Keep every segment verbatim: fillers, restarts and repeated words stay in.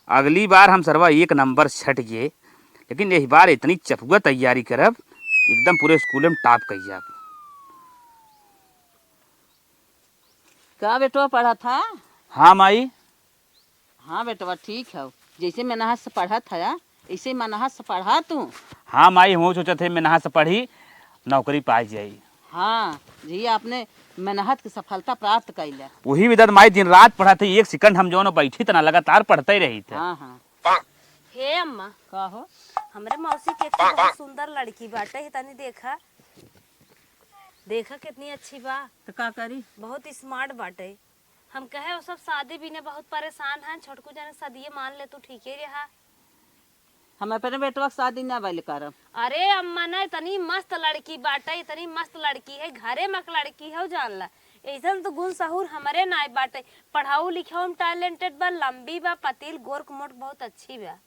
अगली बार हम सरवा एक नंबर छट गए, लेकिन यही बार इतनी चपुआ तैयारी करब, एकदम पूरे स्कूल में टॉप कइ जाब। का बेटवा पढ़त ह? हाँ माई। हाँ बेटवा, ठीक हौ। जैसे मेहनत से पढ़त ह, ऐसे मेहनत से पढ़ा तू। हाँ माई, हमहू सोचत है मेहनत से पढ़ी, नौकरी पाइ जाई। हाँ, जहिया अपने मेहनत की सफलता प्राप्त कइला। वही विदत माई दिन रात पढ़त है, एक सेकंड हम जौन बैठी त ना, लगातार पढ़ते रही थे। हाँ, हाँ। हे अम्मा, का हो? हमरे मौसी के एक ठो बहुत सुंदर लड़की बाटे, तनी देखा। देखा कितनी अच्छी बा। त का करी? बहुत स्मार्ट बाटे। हम कहे, वो सब शादी बिना बहुत परेशान हैं, छोटकू जन शादिये मान ले, तू ठीके रहा। हम अपने बेटवा के शादी ना भइल करब। अरे अम्मा ना, इतनी मस्त लड़की बाटे, इतनी मस्त लड़की है, घरे में के लड़की है, जान ला। ऐसन तो गुण सहूर हमरे नाय बाटे। पढ़ाऊ लिखाऊ में टैलेंटेड बा, लंबी बा, पतील गोर कमोट बहुत अच्छी बा।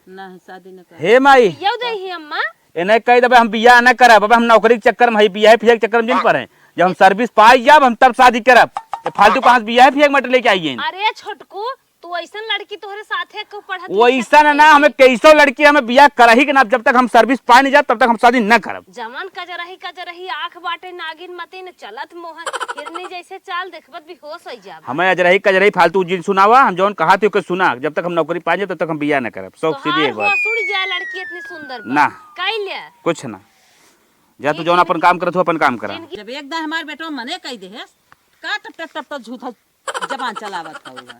नहीं, शादी न कर। हे माई, यौ दे ही अम्मा। इन्हें कह देबे हम बियाह न करब, अब हम नौकरी के चक्कर में हई, बियाह फियाह के चक्कर में जिन पड़े। जब हम सर्विस पाई जाब, हम तब शादी करब। ये फालतू कहाँ से बियाह फियाह के मट लेके आई हैं? अरे छोटकू, तू ऐसन लड़की तोहरे साथे को पढ़त वो लिखत ऐसा ना, नहीं। हमें कैसो लड़की हमें बियाह करही के ना, जब तक हम सर्विस पाए नहीं जाब, तब तक हम शादी न करब। जवन कजरही कजरही आँख बाटे नागिन मतिन, चलत मोहन हिरनी जैसे चाल, देखबत बेहोश होइ जाब। हमें अजरही कजरही फालतू जिन सुनावा, हम जौन कहा थे ओके सुना, जब तक हम नौकरी पाए जाब, तब तक हम बियाह न करब। शौक सीधी तोहार एक बात। होश उड़ जाए, लड़की इतनी सुंदर बा। ना। कई ले? कुछ ना। जा तू जौन अपन काम करत हो, अपन काम करा। जब एक दाई हमार बेटवा मने कई देहेस, का टप टप टप टप झूठा जबान चलावत हउआ।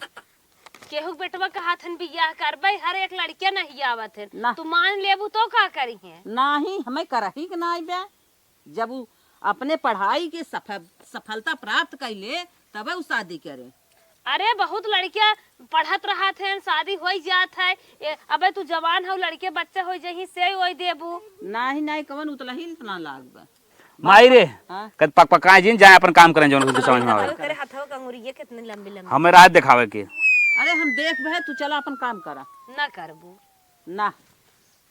केहू के बेटवा कहत हन बियाह करबै, हर एक लड़किया नहीं आवत हन। ना। तू मान लेबू तो का करिहें? नाही, हमें करही के नाई बे। जब उ अपने पढ़ाई के सफ-, सफलता प्राप्त कइले, तबे उ शादी करे। अरे बहुत लड़किया पढ़त रहत हन, शादी होइ जात है। ए, अबे तू जवान हौ, लड़के बच्चे होइ जही, से ओइ देबू। नाही, नाही, कवन उतलही इतना लाग बा। माई रे, हाँ? कद पक पकाए जिन, जाए अपन काम करें, जौन कुछ समझ में आवे। करे हथवा के अंगुरिये कितनी लंबी लंबी। हमें राह देखावे के। अरे हम देख बे, तू चला अपन काम करा। ना करबू। ना।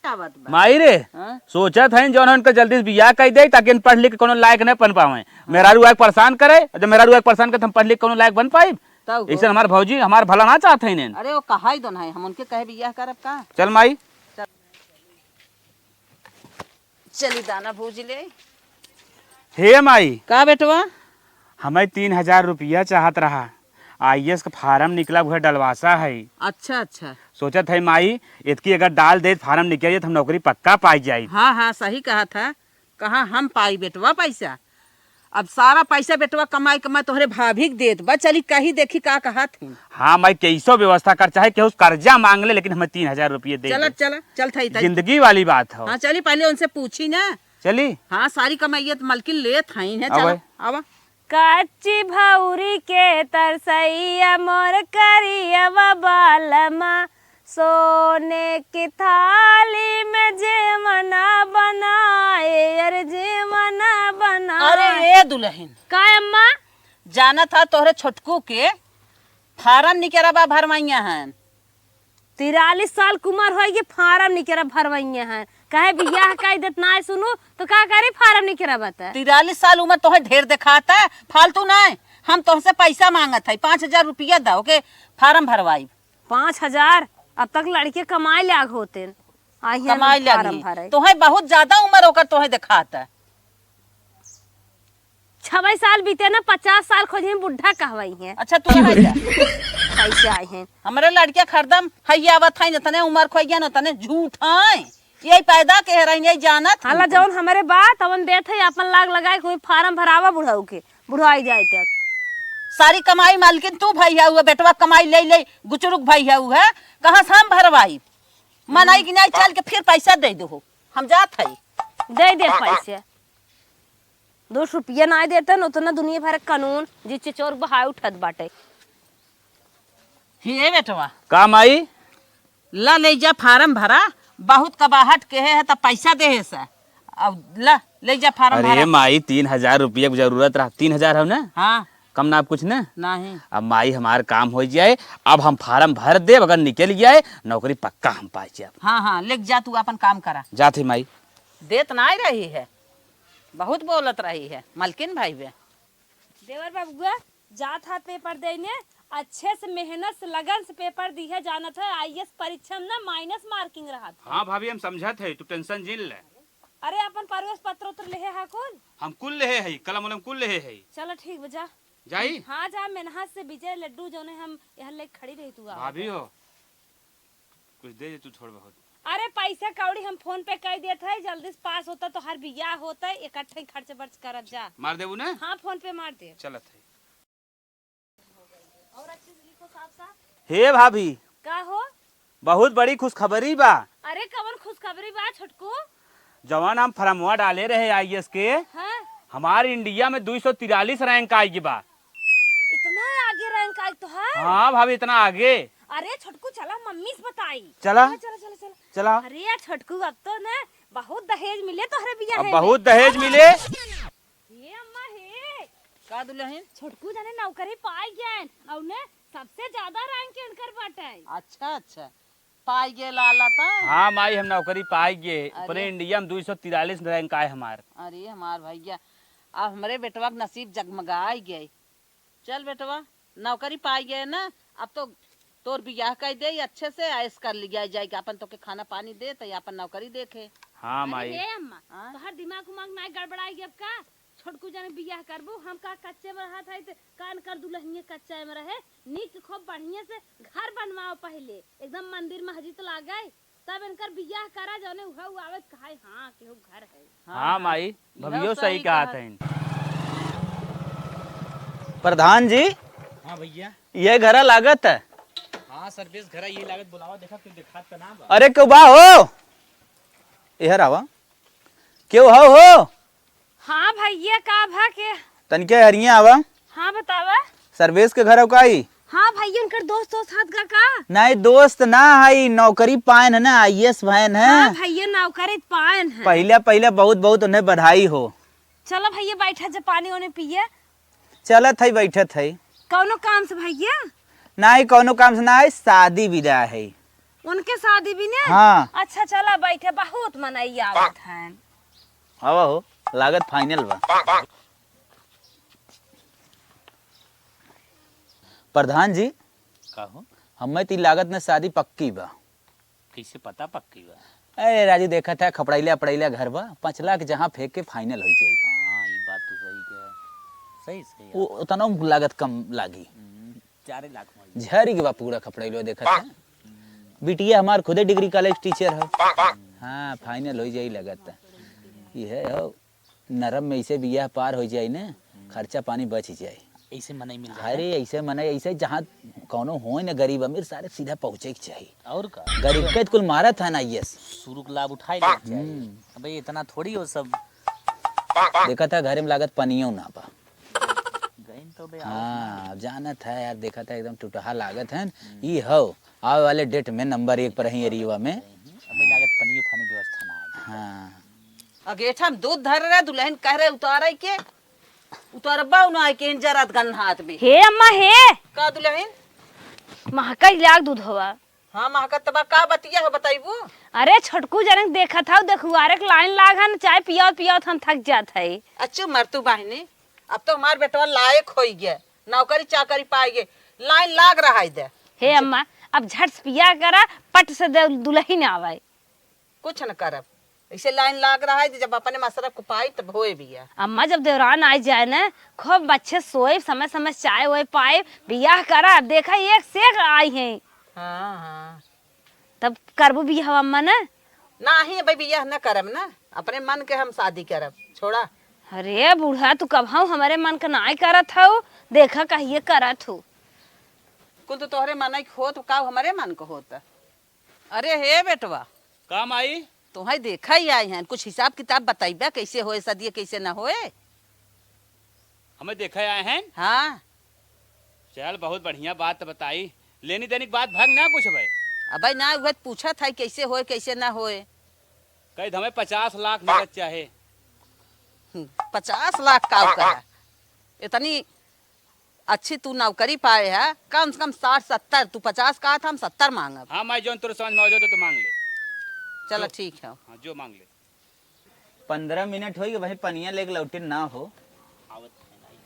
आवत बा। माई रे, हाँ? सोचत हईन जौन उनका जल्दी से बियाह कइ दे, ताकि इन पढ़ लिख के कोनो लायक न बन पावे। मेहरारू आके परेशान करे, जब मेहरारू आके परेशान करे, त हम पढ़ लिख के कोनो लायक बन पाइब? तब हो। ऐसन हमार भौजी हमार भला ना चाहत हईन। अरे वो कहाई दो ना है, हम उनके कहे बियाह करब का? चल माई। चल। चली दाना भूज ले। हे माई। का बेटवा? हमें तीन हजार रुपया चाहत रहा। आईएएस का फार्म निकला, उहे डलवासा है। अच्छा, अच्छा। सोचत है माई, इतकी अगर डाल दे, फार्म निकल जाए, तो हम नौकरी पक्का पाई जाई। हाँ, हाँ, सही कहा था। कहाँ हम पाई बेटवा पैसा? अब सारा पैसा बेटवा कमाई कमाई तोहरे भाभी के देत बा। चली कही देखी का कहत ही। हाँ माई, कैसो व्यवस्था कर, चाहे केहू से कर्जा मांग ले, लेकिन हमें तीन हजार रुपये दे चला, दे। चला, चल थई, थई। जिंदगी वाली बात हो। हाँ, चली पहले उनसे पूछी ना। चली। हाँ, सारी कमाइया तो मलकिन लेत हईन है। आवा। चला, आवा। कच्ची भौरी के तरसैया मोर करियवा बालमा, सोने की थाली में जेवना बनाए, अरे जेवना बनाए। अरे ए दुलहिन। का अम्मा? जानत ह तोहरे छोटकू के फारम निकरबा भरवइया हन। तिरालीस साल के उमर होई कि फारम निकरब भरवइया हन। कहे बियाह कइ देत नाय सुनू, तो का करी फारम निकरब त? तिरालीस साल उमर तोहे ढेर देखात है, फालतू नाय। हम तोहसे पैसा मांगत है, पाँच हजार रुपया द, ओके फारम भरवाई। पाँच हजार? अब तक लड़के कमाए लाग होतेन। आई हैं कमाए फारम लागी। भरे। तोहे बहुत ज्यादा उमर ओकर तोहे देखात है। छवै साल बीते ना, पचास साल खोजे बुढ़ा कहवाई हैं। अच्छा, तू कहाँ जा? कैसे आए हैं? हमरे लड़किया खरदम है आवत है, इतने उमर खोइया न, इतने झूठ है। यही पैदा के रही, यही जानत हाला हैं। जौन हमरे बात, तवन देत है, अपन लाग लगाए, कोई फारम भरावा बुढ़ऊ के, बुढ़ाई जाए तक। सारी कमाई मालकिन तू भई है, हुआ बेटवा कमाई ले ले, गुचरुक भई है, हुआ कहाँ से हम भरवाई? मन आई कि नहीं, चल के फिर पैसा दे दो, हम जात है। दे दे पैसे। दो रुपया नाय देतन, उतना दुनिया भर के कानून, जे चिचोर बहाय उठत बाटे। हे बेटवा। का माई? ला ले जा फारम भरा, बहुत कबाहट के है, त पैसा देहे से। अब ला, ले जा फारम भरा। अरे माई, तीन हजार रुपया के जरूरत रहा, तीन हजार हौ ना? हाँ। कम ना, अब कुछ ना? नहीं। अब माई हमार काम होइ जाए, अब हम फारम भर देब, अगर निकल जाए नौकरी पक्का हम पाइ जाब। हाँ, हाँ, ले जा, तू अपन काम करा। जात ही माई। देत नाय रही है, बहुत बोलत रही है मलकिन भाई बे। देवर बबुआ, जात हाथ पेपर देने, अच्छे से, मेहनत से, लगन से पेपर दिहे, जानत है, आईएएस परीक्षा में ना माइनस मार्किंग रहत है। हाँ भाभी, हम समझत है, तू टेंशन जिन ले। अरे, अपन प्रवेश पत्र उत्र लेहे हा कुल? हम कुल लेहे है, कलम उलम कुल लेहे है। चलो ठीक बा, जा। जाई? हाँ, जा, मेहनत से विजय लड्डू जौने हम यहाँ लेके खड़ी रही, तू आवा। भाभी हो, कुछ दे दे तू थोड़ा बहुत। अरे, पैसा कौड़ी हम फोन पे कर देत है, जल्दी से पास होता तो हर बियाह होता, इकट्ठे ही खर्च बर्च करत जा। मार देबू ना? हाँ, फोन पे मार दे। चलत है। और अच्छे से लिखो साफ साफ। हे भाभी, का हो? बहुत बड़ी खुशखबरी बा। अरे, कवन खुशखबरी बा छोटकू? जवन हम फरमवा डाले रहे आईएएस के, हाँ। हमार इंडिया में दुई सौ तिरालीस रैंक आइ गई बा। इतना आगे रैंक आइ तो है? हाँ भाभी, इतना आगे। अरे छोटकू, चला मम्मी से बताई। चला। चला, चला, चला, चला। चला। अरे यार छोटकू, अब तो ना बहुत दहेज मिले तोहरे बियाह अब में। बहुत दहेज मिले। हे अम्मा हे। का दुलहिन? छोटकू जाने नौकरी पाइ गयन और ने सबसे ज्यादा रैंक इनकर बाटे। अच्छा, अच्छा। पाइ गए लाला ता? हाँ माई, हम नौकरी पाइ गए। अरे। पूरे इंडिया में दुई सौ तिरालीस रैंक आए हमार। अरे हमार भैया, अब हमरे बेटवा के नसीब जगमगाइ गए। चल बेटवा, नौकरी पाइ गए ना, अब तो तोर बियाह कर दे अच्छे से, ऐश कर लिया जाए कि अपन तोके खाना पानी दे, तो अपन नौकरी देखे। हाँ अरे माई। हे अम्मा, हाँ? तोहर दिमाग उमाग नाई गड़बड़ाइ गया का? छोटकू जाने बियाह करबू, हम का कच्चे में रहत है, त कान कर दुलहिनिया कच्चा में रहे, नीक खूब बढ़िया से घर बनवाओ पहिले, एकदम मंदिर मस्जिद लागे, तब इनकर बियाह करा, जौने उहउ आवे त कहाई, हाँ, केहू घर है। हाँ, हाँ, माई, इहो भभियो सही सही कहत कहत। हईन। प्रधान जी, हाँ भैया। ये घरा लागत है? हाँ, सर्वेश घरा ये लागत, बुलावा, देखा, क्यों देखात का ना बा? अरे, क्यों बा हो? इहर आवा। क्यों हो, हो? हाँ भैया, का भा के? तनिके हरिये आवा। हाँ, बतावा। सर्वेश के घर हो का ई? हाँ भैया, उनकर दोस्त, दोस्त हाथ का का? नहीं, दोस्त ना है, नौकरी पायन है ना, आईएएस भयन है। हाँ भैया, नौकरी पायन है। पहिले, पहिले बहुत, बहुत उन्हें बधाई हो। चलो भैया, बैठा जा, पानी ओने पिए। चलत है, बैठत है। कौनो काम से भैया? नहीं, कौनो काम से ना है, शादी विदा है। उनके शादी भी ने? हाँ। अच्छा, चला बैठे, बहुत मनई आवत हैं। हवा हो, लागत फाइनल बा। प्रधान जी, का हो? हमें ती लागत न शादी पक्की बा। कैसे पता पक्की बा? अरे राजू, देखत है, खपड़ैला अपड़ैला घर बा, पाँच लाख जहाँ फेंक के फाइनल हो जाई। हाँ, ये बात तो सही कहे। सही, सही वो है। उतना लागत कम लागी। हम्म, चारे लाख में हो जाई। झरी के बा पूरा खपड़ैलो, देखत है। हम्म। बिटिया हमार खुदे डिग्री कॉलेज टीचर है। हाँ, फाइनल हो जाई लागत। ये है हो, नरम में ऐसे बियाह पार हो जाई ने, हम्म। खर्चा पानी बच जाई। ऐसे मनई मिल जाए। अरे, ऐसे मनई, ऐसे जहाँ कौनो होए न गरीब अमीर, सारे सीधा पहुँचे के चाही। और का? गरीब के कुल मारत है ना, ये। शुरू के लाभ उठाए लेना चाहिए। हम्म। अबे, इतना थोड़ी हो सब। देखा था, घरे में लागत पनियो ना बा। गइन तो बे, हाँ, जानत है यार, देखा था, एकदम टुटहा लागत है। हम्म। ई हो, आवे वाले डेट में नंबर एक पर है एरिया में। अबे, लागत पनियो पानी व्यवस्था ना है। हाँ। अगेठा में दूध धर रहे, दुलहिन कह रहे उतारे के, उतरबा ना है के जरत गन्हात में। हे अम्मा, हे। का दुलहिन? महका लाग दूध हवा। हाँ, महकत बा, का बतिया हो, बताइबू? अरे, छोटकू जनक देखत हौ, देखुआरे के लाइन लाग हन, चाय पियावत पियावत हम थक जात है। अच्छू मरतू बहिनी, अब तो हमार बेटवा लायक होई गया, नौकरी चाकरी पाई गए, लाइन लाग रहा है दे। हे अम्मा, अब झट से पिया करा, पट से दे दुलहिन आवे। कुछ न करब, ऐसे लाइन लाग रहा है, जब अपने मसरफ को पाई तब होए बिया। अम्मा, जब देवरान आइ जाए न, खूब अच्छे सोए, समय समय चाय ओए पाए, बियाह करा। अब देखा, एक से एक आई हैं। हाँ, हाँ। तब करबू बियाह अम्मा न? नाही, अबे बियाह न करब न, अपने मन के हम शादी करब, छोड़ा। अरे बूढ़ा, तू कबहू हमरे मन के नाई करत हऊ, देखा कहिए करत हऊ। कुल तो तोहरे मन के होत, का हमरे मन के होत? अरे हे बेटवा। का माई? तोहई देखा ही आए हैं, कुछ हिसाब किताब बताइबा, कैसे होए सदिये, कैसे न होए। हमें देखा आए हैं? हाँ। चल, बहुत बढ़िया बात बताई। लेनी देनी की बात भग ना कुछ भाई। अबे ना, वह पूछत है कैसे होए, कैसे न होए। कही हमें पचास लाख नगद चाहे। हम्म, पचास लाख का कहा? इतनी अच्छी तू नौकरी पाए है, कम से कम साठ सत्तर, तू पचास कहा था, हम सत्तर मांगब। हाँ माई, जौन तोर समझ में आ जाओ तो तू मांग ले। चलो जो, ठीक है। हाँ, जो मांग ले। पन्द्रह मिनट होई गए भाई, पनिया लेके लौटे ना हो। आवत है भाई।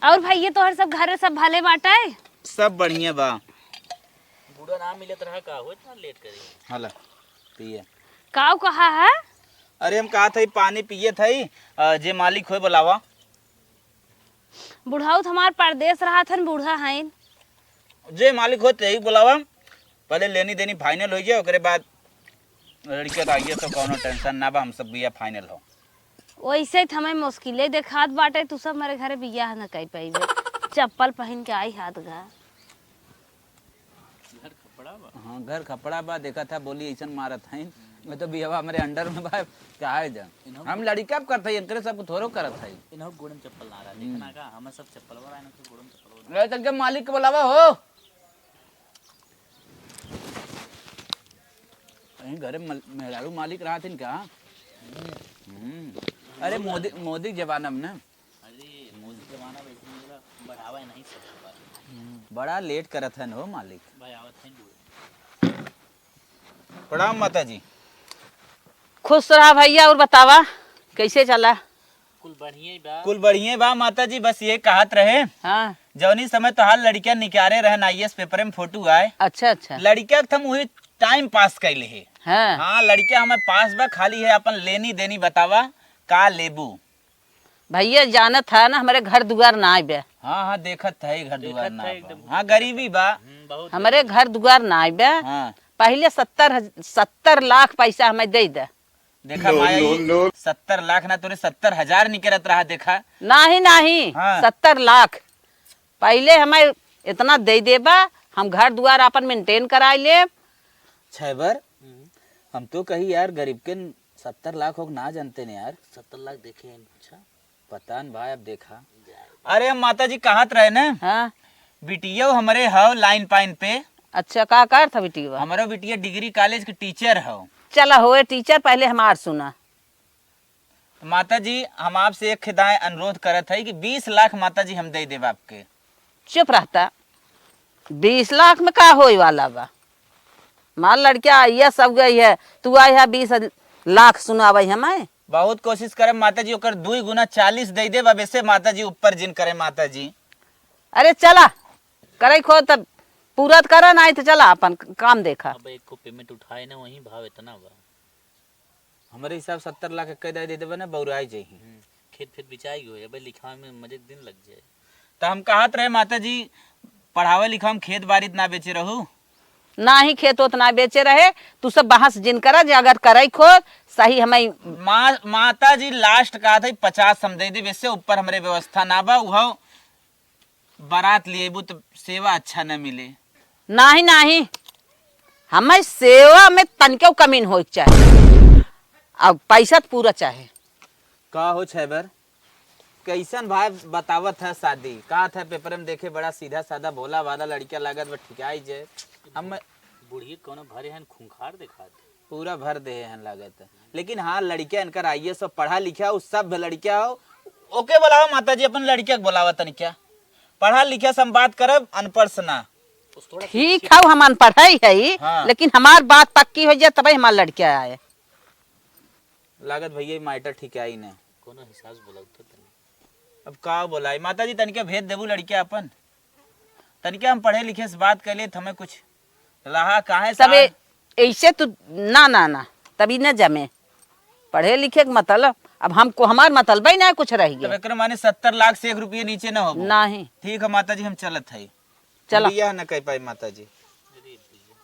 और भैया, तोहर सब घरे सब भले बाटे? सब बढ़िया बा। बूढ़ा ना मिलत रहा का हो, इतना लेट करी? हला, पिए। काऊ कहा है? अरे, हम कहा था, पानी पिए था, अ, जे मालिक होए, बुलावा। बुढ़ाऊ तो हमार परदेस रहत हन, बूढ़ा हइन। जे मालिक होत, यही बुलावा। पहले लेनी देनी final होइ जाए, ओकरे बाद लड़किया तो आइए, तो कौनो tension ना बा, हम सब बिया final हो। वैसे तो हमें मुश्किले देखात बाटे, तू सब हमारे घरे बियाह न कर पाइबे। चप्पल पहन के आई हाथ गा। घर खपड़ा बा। हाँ, घर खपड़ा बा, देखा था, बोली ऐसन मारत हइन। मैं तो बियाह हमारे under में बा, का है जा? इन्हों हम लड़िका अब करत हई, इनकरे सब थोड़ो करत हई। इन्हों गोड़ में चप्पल ना रहा, हम्म। देखना का, हमें सब चप्पल वाला, इन्हों के गोड़ में चप्पल वाला। अरे, तनके मालिक के बुलावा हो। कहीं घरे मल-, मेहरारू मालिक रहत हइन का? हम्म। अरे, मोदी, मोदी के जमाना में ना। अरे, मोदी के जमाना में ऐसे मतलब बढ़ावा नहीं सकता। बड़ा लेट करत हन हो मालिक। भाई, आवत हन बूढ़े। प्रणाम माता जी। खुश रहा भैया, और बतावा कैसे चला? कुल बढ़िया ही बा। कुल बढ़िया बा माता जी, बस ये कहत रहे, हाँ। जौनी समय तोहार लड़किया निकारे रहन आईएएस पेपर में फोटो आए। अच्छा, अच्छा। लड़किया के हम वही टाइम पास कैले है। हाँ। हाँ, लड़किया हमें पास बा, खाली है अपन लेनी देनी बतावा, का लेबू? भैया जानत है ना, हमारे घर दुआर ना आइबे। हाँ, हाँ, देखत है घर देखत दुआर ना है बा। एकदम। हाँ, गरीबी बा। हम्म, बहुत हमारे गरीबी। घर दुआर ना आइबे। हाँ। पहले सत्तर हज-, सत्तर लाख पैसा हमें दे दे। देखा no, माई, no, no। सत्तर लाख ना, तोरे सत्तर हजार निकलत रहा, देखा। नाही, नाही, हाँ। सत्तर लाख। पहले हमें इतना दे देबा, हम घर दुआर अपन maintain कराई लेब। छैबर, हम्म। हम तो कही यार, गरीब के सत्तर लाख होक ना जानते ने यार। सत्तर लाख देखे हैं, अच्छा। पता न भाई, अब देखा। अरे माता जी, कहत रहे ना, हाँ। बिटियो हमरे हव लाइन पाइन पे। अच्छा, का करत ह बिटिया? हमरो बिटिया डिग्री कॉलेज के टीचर हव। चला होए टीचर, पहले हमार सुना। माता जी, हम आपसे एक खिदाएं अनुरोध करत हई कि बीस लाख माता जी हम दे देब आपके। चुप रहता, बीस लाख में का होए वाला बा? हमार लड़किया आइया सब गई है, तू आई है बीस लाख सुनावे हमें। बहुत कोशिश करब माता जी, ओकर दुई गुना चालीस दे देब, अब ऐसे माता जी ऊपर जिन करे माता जी। अरे चला, करे खो तब पूरा त करा, नाही त चला अपन काम देखा। अब एक को पेमेंट उठाए ना, वही भाव इतना बा। हमरे हिसाब सत्तर लाख के दे देबे ना, बौराई जइही। हम्म, खेत फेत बिचाई गयो, अबे लिखावे में मजे के दिन लग जाए। त हम कहत रहे माता जी, पढ़ावे लिखावे में खेत बारी त ना बेचे रहू? नाही, खेत ओत ना बेचे रहे। तू सब बहस जिन करा, जे अगर करे खो सही हमें। मा-, माता जी लास्ट कहत है पचास हम दे देब, इससे ऊपर हमरे व्यवस्था ना बा। उहो बारात ले अइबू त सेवा अच्छा न मिले। नाही, नाही, हमें सेवा में तनिको कमी न होए के चाहे, अब पैसा त पूरा चाहे। का हो छैबर, कैसन भाई बतावत है शादी? का था पेपर में देखे, बड़ा सीधा साधा भोला वाला लड़का लागत बा, ठिकाई जे। हम बुढ़िए कौनो भरे हन खूंखार देखात। पूरा भर देहे हन लागत। लेकिन हाँ, लड़का इनकर आइए सब पढ़ा लिखा हो, सब लड़का हो। ओके बुलावा माता जी, अपन लड़का के बुलावा तनिका। पढ़ा लिखा से हम बात करब, अनपढ़ से ना। ठीक है, हम अनपढ़ ही है, हाँ। लेकिन हमार बात पक्की हो जाए तबे हमार लड़का आए। लागत भैया ई मैटर ठीक आई ना। कोनो हिसाब से बोलाऊ तो तनी। अब का बोलाई माता जी, तनिका भेज देबू लड़का अपन। तनिका हम पढ़े लिखे से बात कर ले, हमें कुछ रहा काहे तबे साथ? ऐसे तू ना, ना, ना, तभी न जमे। पढ़े लिखे के मतलब, अब हमको हमार मतलब ही ना कुछ रह तब गया। एकर माने सत्तर लाख से एक रुपये नीचे न होबो। नाही। ठीक है माता जी, हम चलत है। चला। बियाह न कर पाई माता जी। अरे भैया,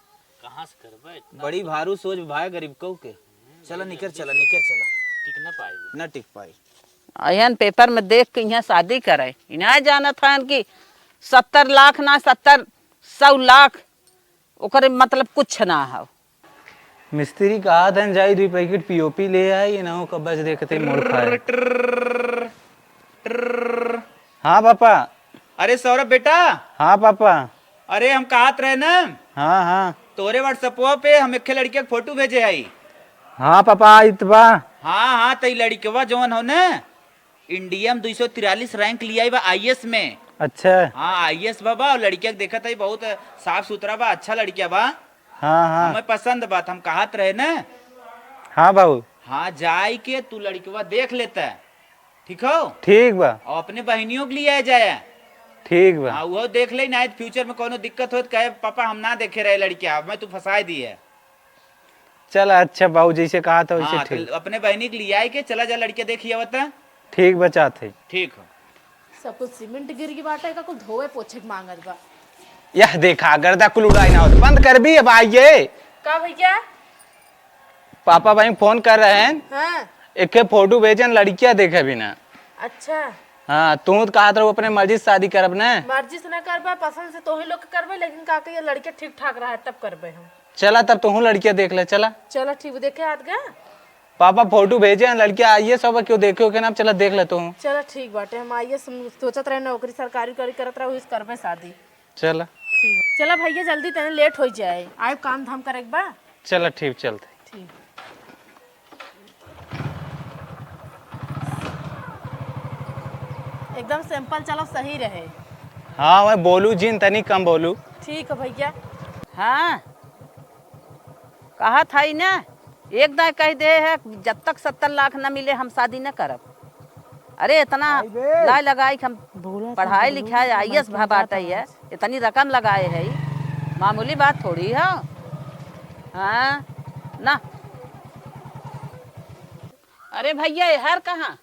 कहाँ से करबा इतना? बड़ी भारू सोच भाई गरीब कऊ के। चला निकर, चला निकर, चला। टिक ना पाई। ना टिक पाई। अहन पेपर में देख के यहाँ शादी करे। इन्हें जानत हन कि सत्तर लाख ना, सत्तर, सौ लाख, ओकरे मतलब कुछ ना हो। मिस्त्री कहा था जाई दुई पैकेट पीओपी ले आई, इन्हों का बस देखते मोड़ खाए। हाँ पापा। अरे सौरभ बेटा। हाँ पापा। अरे हम कहत रहे ना। हाँ, हाँ। तोरे WhatsApp-वा पे हम एक लड़के के फोटो भेजे हई। हाँ पापा, आइत बा। हाँ, हाँ, त ई लड़कवा जौन हो ना, इंडिया में दो सौ तिरालीस रैंक लिया बा आईएएस में। अच्छा। हाँ, आईएएस बा, बा, और लड़किया के देखत है, बहुत साफ सुथरा बा, अच्छा लड़किया बा। हाँ, हाँ। हमें पसंद बा, त हम कहत रहे ना। हाँ बाबू। हाँ, जाई के तू लड़कवा देख लेता। ठीक हो? ठीक बा। और अपने बहिनियों के लिए आ जाए। ठीक बा। हाँ, वो देख ले, नहीं तो फ्यूचर में कोनो दिक्कत हो तो कहे, "पापा, हम ना देखे रहे लड़किया, मैं तू फंसाए दिए।" चल, अच्छा बाबू, जैसे कहा था वैसे हाँ, ठीक। तो अपने बहिनी के लिए आए के चला जा, लड़किया देखिए बता। ठीक बा, चाहत है। ठीक हो। सब कुछ सीमेंट गिर गई बाटे, का कुल धोवे पोछे के मांगत बा। यह देखा, गर्दा कुल उड़ाई ना होत। बंद कर भी, अब आइए। का भैया? पापा भाई फोन कर रहे हैं। हाँ। एक फोटो भेजन, लड़किया देखे बिना। अच्छा। हाँ, तू तो कहत रहो अपने मर्जी से शादी करब ना। मर्जी से ना करबे, पसंद से तोही लोग के करबे, लेकिन का कहिए लड़के ठीक ठाक रहे तब करबे हम। चला तब तोहू लड़किया देख ले, चला। चला ठीक, देखे हाथ गया। पापा फोटो भेजे हैं, लड़किया आइए सब, क्यों देखे हो के नाम, चला देख ले तोहू। चला ठीक बाटे, हम आइए सम-, सोचत रहे नौकरी सरकारी उरकारी करत रहे, वही से करबे शादी। चला। ठीक। चला भैया, जल्दी तने लेट हो जाए, आए काम धाम करे के बा। चला ठीक, चलते। ठीक। एकदम सिंपल चलो, सही रहे। हाँ, मैं बोलू जिन, तनी कम बोलू। ठीक है भैया। हाँ, कहा था ही ना, एक दाई कह दे है, जब तक सत्तर लाख न मिले, हम शादी न करब। अरे, इतना आई बे। लाय लगाई कि हम बोला था, पढ़ाई बोलो, लिखाई, समझ आई ए एस के भा बात बाटे आई है, आज। इतनी रकम लगाए है, मामूली बात थोड़ी है। हाँ, ना। अरे भैया, ये हर कहाँ?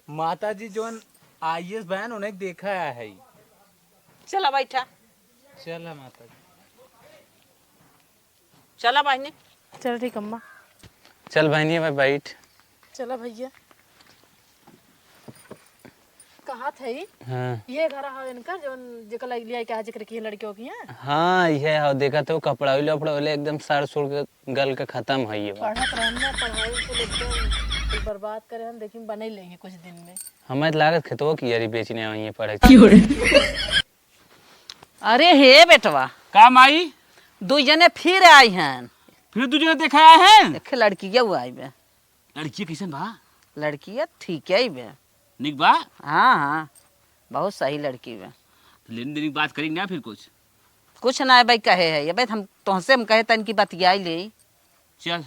माता जी, जोन आई ए एस बहन, उन्हें देखा है। चला बैठा। चला माता जी। चला बहिनी। चल ठीक अम्मा। चल बहिनी, अब बैठ। चला भैया। कहा थे? हाँ। ये घर है इनकर, जौन जेकर लग लिया, क्या जेकर की है लड़कियों की है? हाँ, ये है, देखा तो कपड़ा उले, उपड़ा उले एकदम सड़ सुड़ के गल के खत्म है ये बा। पढ़त रहन ना, पढ़ाई को एकदम बर्बाद करे हम, देखी बने लेंगे कुछ दिन में। हमें तो लागत खेतवा की यारी बेचने आई है पढ़े। क्यों रे? अरे हे बेटवा। का माई? दुइ जने फिर आइ हन। फिर दुइ जने देखे आए हैं? एक लड़किया वो आई बे। लड़किया कैसन बा? लड़किया ठीक है बे। निक बा? हाँ, हाँ, बहुत सही लड़की बे। लेन देन की बात करी ना फिर कुछ? कुछ ना है भाई, कहे है ये भाई, हम तोहसे हम कहे तन की बतियाई ले। चल,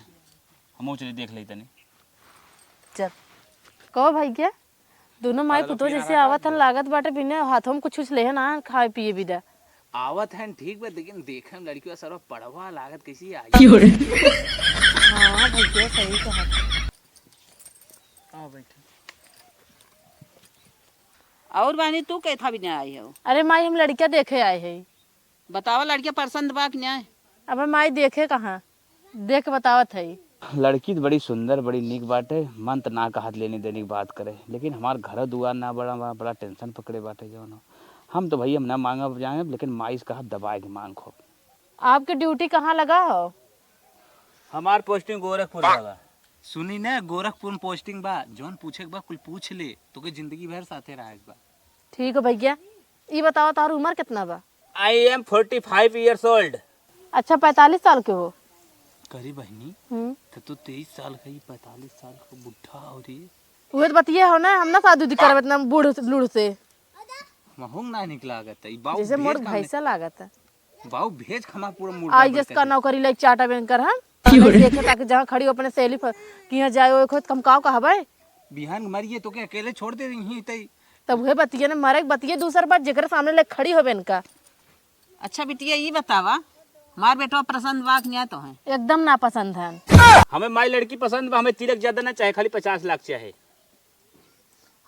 हमहू चली देख ले तनी। चल। कहो भैया, दोनों माई पुतोह जैसे आवत हन, लागत बाटे बिना हाथों में कुछ, कुछ लेहे ना हन, खाए पिए बिदा। आवत हन ठीक बा, लेकिन देखे में लड़किया सरवा पढ़वा लागत कैसी आई। क्यों रे? हाँ भैया, सही कहा। आओ बैठो। और बहनी, तू कैथा बिना आई हो? अरे माई, हम लड़किया देखे आए है। बतावा, लड़किया पसंद बा कि नाय? अबे माई, देखे कहाँ, देख के बतावत है। लड़की त बड़ी सुंदर, बड़ी नीक बाटे, मन त ना कहत लेनी देनी की बात करे, लेकिन हमार घर दुआर ना बड़ा बा, बड़ा टेंशन पकड़े बाटे जौन हो। हम तो भैया हम ना मांगब जाएब, लेकिन माई से कहब दबाए के मांग खूब। आपके ड्यूटी कहाँ लगा हो? हमार पोस्टिंग गोरखपुर लगा। सुनी ना, गोरखपुर में पोस्टिंग बा, जौन पूछे के बा कुल पूछ ले, तोके जिंदगी भर साथे रहे के बा। ठीक है भैया, ई बतावा तोहार उम्र कितना बा? I am forty five years old। अच्छा, पैंतालीस साल के हो? करी बहनी, हम्म। त तू तेईस साल का, ई पैंतालीस साल का बुढ़ा हो रही है। उहे तो बतिये हो ना, हम ना शादी उदी करब इतना बूढ़ लूढ़ से। महूंग ना निकला लागत है, ई बाऊ जैसे भेज मोर काम भैंसा लागत है। बाऊ भेज खमा पूरा मूड आई गड़बड़ एस कर का दे। नौकरी लाइक चाटा बैंक कर हम। क्यों रे? देखे ताकि जहाँ खड़ी हो अपने सहेली पर, कि यहाँ जाए ओए खोत, हम काव कहबे? बिहान के मरिए तो के अकेले छोड़ दे रही तई। तब उहे बतिये ना, मरे के बतिये दूसर बात, जेकरे सामने ले खड़ी होबे इनका। अच्छा बिटिया, ई बतावा, हमार बेटवा पसंद बा कि ना तोहे? एकदम ना पसंद है। हमें माई लड़की पसंद बा, हमें तिलक ज्यादा ना चाहे, खाली पचास लाख चाहे।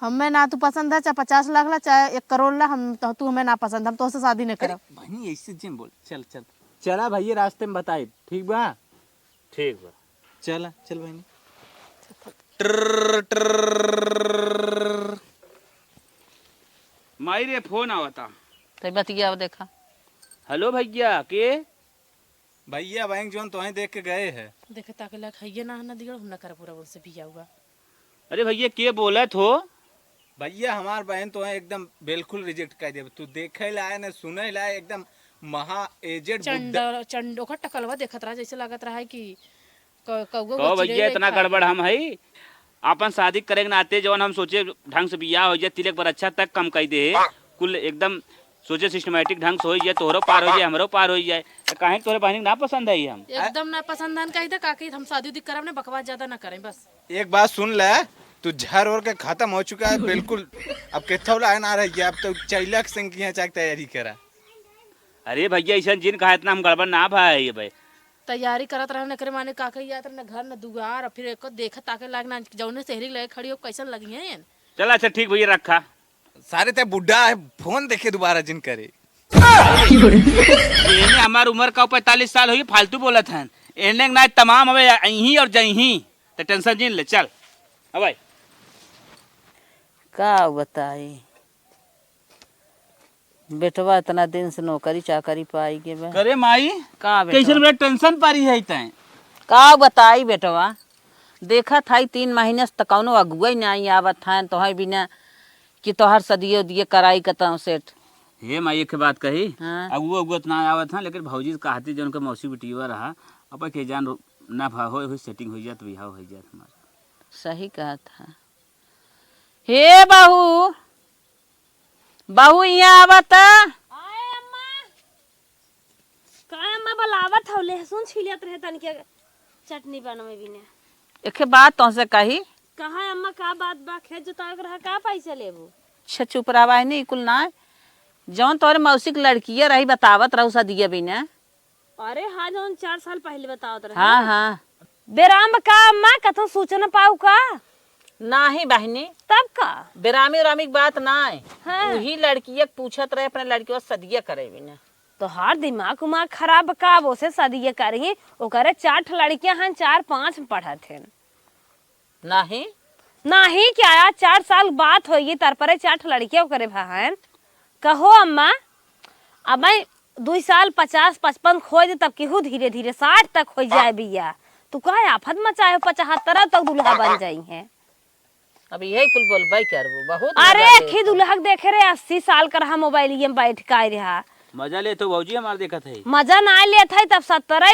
हमें ना तू पसंद है, चाहे पचास लाख ला, चाहे एक करोड़ ला, हम तो, तू हमें ना पसंद, हम तोसे शादी नहीं अरे करब। बहनी, ऐसे जिन बोल, चल चल, चला भैया, रास्ते में बताए, ठीक बा? ठीक बा। चला चल बहनी। ट्रर, ट्रर। माई रे, फोन आवता। तो बतिया देखा। हेलो भैया, के? भैया, बैंक जोन तोहें देख के गए है। देखे ताके लायक है ये ना, ना दिगड़, हम ना कर पूरा उनसे भी हुआ। अरे भैया, के बोलत हो? भैया, हमार बहन तोहें एकदम बिल्कुल रिजेक्ट कर देब। तू देखे लाए ना, सुने लाए, एकदम महा एजेड बुड्ढा। चंड, चंड, ओकर टकलवा देखत रहा, जैसे लागत रहा है कि क-, कौआ कहो गोचिरे भैया, इतना खा गड़बड़ गया। हम हई, आपन शादी करे के नाते जवन हम सोचे ढंग से बियाह हो जाए, तिलक पर अच्छा तक कम कई दे, कुल एकदम सोचे सिस्टमेटिक ढंग से हो जाए, तोहरो पार हो जाए, हमरो पार हो जाए। तो काहे तोहरे बहनी के ना पसंद है हम? एकदम ना पसंद हन, कही दे काकी, हम शादी उदी करब ना, बकवास ज्यादा ना करें बस। एक बात सुन ले, तू झर ओर के खत्म हो चुका है बिल्कुल। अब केथौला है ना रह गया, अब तो चैलक सिंह की यहाँ जाके तैयारी करा। अरे भैया, ऐसा जिन कहा इतना हम गड़बड़ ना भाई। भाई, तैयारी करत रहन, एकरे माने का कही जात रहे, न घर न दुआर, और फिर एको देखत ताके लाग ना, जौने सेहरी लगे खड़ी हो, कैसन लगी हैं? चला, अच्छा, ठीक भैया, रखा। सारे ते बुढ़ा है, फोन देखे दोबारा जिन करे। एने हमार उम्र का पैंतालीस साल होई, फालतू बोलत हन। एने ना तमाम हवे अहीं और जहीं, तो टेंशन जिन ले, चल। अब भाई। का बताई, बेटवा इतना दिन से नौकरी चाकरी पाई के बा। करे माई, का बेटवा? कैसन बड़ा टेंशन पारी है तैं? का बताई बेटवा, देखत हई तीन महीने से त कौनो अगुआ ही नाहीं आवत है तोहर बिना कि तोहर सदिये उदिये कराई कतौ सेट। हे माई, एक बात कही, हाँ। अगुआ अगुआ त ना आवत है, लेकिन भौजी से कहती जो उनके मौसी बिटिया रहा, अब के जान रो-, ना भा-, होए, होए सेटिंग हो जात, बिहाव हो जात हमार। सही कहत है। हे बहू, बहू, यहाँ आवा त। आए अम्मा। का अम्मा बुलावत हौ? लहसुन छीलत रहे तनिके चटनी बनवे बिने। एके बात तोहसे कही। कहा अम्मा, का बात बा? खेत जोतावे के रहा, का पैसा लेबू? छे चुप रहा बहिनी, कुल ना। जौन तोहरे मौसी के लड़किया रही बतावत रहू सदिया बिने। अरे हाँ, जौन चार साल पहिले बतावत रहे। हाँ, हाँ। बेराम बा का अम्मा, कतौ सूचना पाऊ का? नाही बहिनी। तब का? बेरामी उरामी के बात नाय। हाँ। उही लड़किया के पूछत रहे अपने लड़किया से सदिया करे बिना। तोहार दिमाग उमाग खराब बा का? अब ओसे सदिया करही, ओकरे चार ठे लड़कियां हन, चार पाँच में पढ़त हन। नाही। नाही क्या, आज चार साल बात होई, तर परे चार ठे लड़कियां ओकरे भा हन। कहो अम्मा, अब मैं दुई साल पचास पचपन खोज दे, तब केहू धीरे धीरे साठ तक हो जाए बिया। तू काहे आफत मचाए हो, पचहत्तर तक दुल्हा बन जाई है। अब यही कुल बोलबे करबू, बहुत अरे मजा एक ही लेत दुल्हा के देखे रे, अस्सी साल कर हम मोबाइल में बैठ के आए रहा। मजा लेत हो भौजी हमार देखत है। मजा ना लेत है तब सत्तरह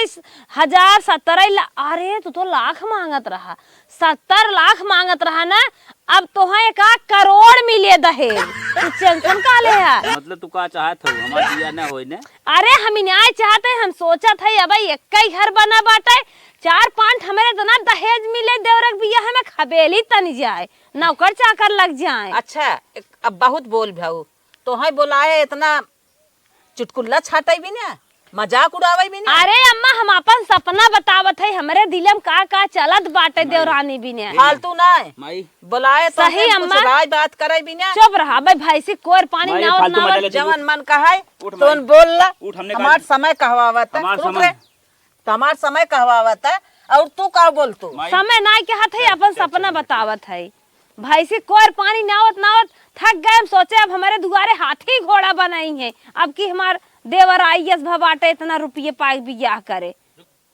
हजार, सत्तरह ला-, अरे तू तो लाख मांगत रहा, सत्तर लाख मांगत रहा ना, अब तोहे एक आध करोड़ मिले दहेज। तू टेंशन का ले है? मतलब तू का चाहत हो हमार बियाह ना होए ने? अरे हम इनाय चाहत है, हम सोचत है अब एक ही घर बना बाटे, चार पांच हमरे इतना दहेज मिले देवरक बियाह में खबेली तनी जाए, नौकर चाकर लग जाए। अच्छा, एक, अब बहुत बोल भाऊ, तोहे बोलाए इतना चुटकुल्ला छाटै बिना, मजाक उड़ावै बिना। अरे अम्मा, हम आपन सपना बतावत है, हमरे दिल में का का चलत बाटे माई। देवरानी बिना। फालतू ना है। माई। बोलाए तो सही हम कुछ अम्मा। राय बात करै बिना। चुप रहा भाई, भैंसी कोर पानी माई, नावत फालतू मजा नावत। लेते जवन मन कहै, उठ तोन माई। बोल ला। उठ, हमने हमार कहा समय कहवावत है। हमार चुप समय। रे। तो हमार समय कहवावत है, और तू का बोलतू? माई, समय नाई कहत है, चल, अपन चल, सपना चल, चल। बतावत है। भैंसी कोर पानी नावत नावत थक गए, हम सोचे अब हमरे दुआरे हाथी घोड़ा बनाई है, अब की हमार देवर आईएएस भा बाटे, इतना रुपये पाए बियाह करे।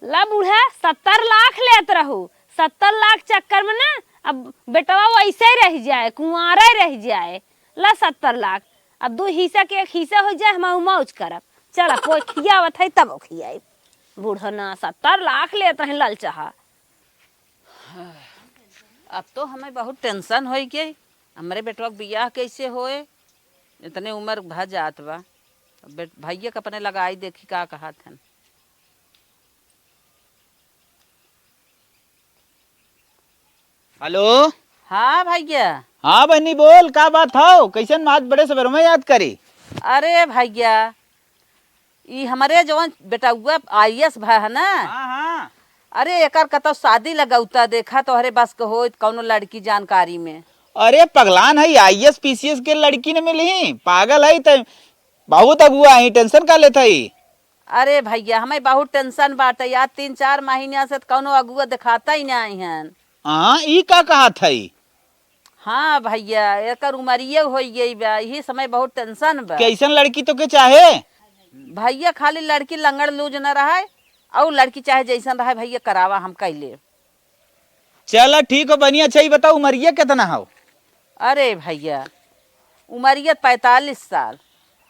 ला बूढ़ा, सत्तर लाख लेत रहू, सत्तर लाख चक्कर में ना अब बेटवा वैसे ही रह जाए, कुंवारा ही रह जाए। ला सत्तर लाख, अब दो हिस्सा के एक हिस्सा हो जाए, हम मौज करब। चला, पोइ खियावत है, तब खियाई। बूढ़ा ना, सत्तर लाख लेत रहे ललचहा। अब तो हमें बहुत टेंशन होइ गई, हमरे बेटवा के बियाह कैसे होए, इतने उम्र भ जात बा। अब बेट-, भैया के अपने लगाई, देखी का कहत हन। हेलो। हाँ भैया। हाँ बहनी बोल, का बात हौ? कैसन आज बड़े सवेर में याद करी? अरे भैया, ई हमरे जवन बेटउआ आईएएस भा है ना, हाँ, हाँ। अरे एकर कतौ शादी लगौता, देखा तोहरे बस के होइत कौनो लड़की जानकारी में। अरे पगलान है, आईएएस पीसीएस के लड़की न मिली, पागल है, त बहुत अगुआ है, टेंशन का लेत है? अरे भैया, हमें बहुत टेंशन बाटे यार, तीन चार महीना से त कौनो अगुआ देखाता ही नाहीं हन। हाँ, ई का कहत है? हाँ भैया, एकर उमरिये होइ गई बा, यही समय बहुत टेंशन बा। कैसन लड़की तोके चाहे? भैया, खाली लड़की लंगड़ लूज न रहे, और लड़की चाहे जैसन रहे भैया, करावा हम कैले। चला ठीक हो बनी। अच्छा, ई बताओ, उमरिया कितना हौ? अरे भैया, उमरिया पैंतालीस साल।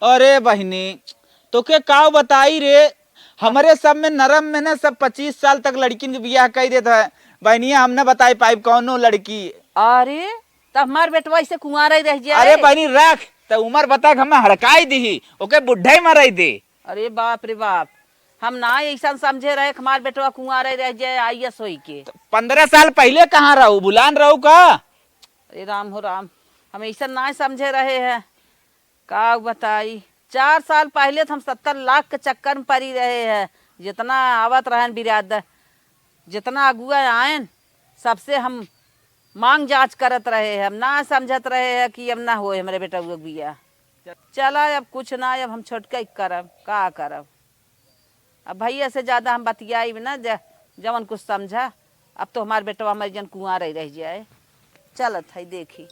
अरे बहिनी, तोके का बताई रे, हमरे सब में नरम में ना सब पच्चीस साल तक लड़किन के बियाह कई देत है। बहनिया, हम ना बताई पाइब कौनो लड़की। अरे, तब हमार बेटवा ऐसे कुंवारा ही रह जाए। अरे बहनी, रख, त उमर बता के हमें हड़काई दिही, ओके बुढ़े मराई दे। अरे बाप रे बाप, हम ना ऐसा समझे रहे कि हमार बेटवा कुंवारा ही रह जाए आईएएस होई के। त पन्द्रह साल पहिले कहाँ रहू, भुलान रहू का? अरे राम हो राम, हम ऐसा ना समझे रहे हैं, का बताई। चार साल पहले तो हम सत्तर लाख के चक्कर में पड़ी रहे हैं। जितना आवत रहन बिरादर, जितना अगुआ आयन, सबसे हम मांग जांच करत रहे हैं। हम ना समझत रहे हैं कि अब ना होए हमरे बेटउआ के बियाह। चला, अब कुछ ना, अब हम छोटका ही करब, का करब। अब भैया से ज्यादा हम बतियाइब ना, ज-, जवन कुछ समझा। अब तो हमार बेटवा मर जन कुंवार ही रह जाए। चलत है देखी।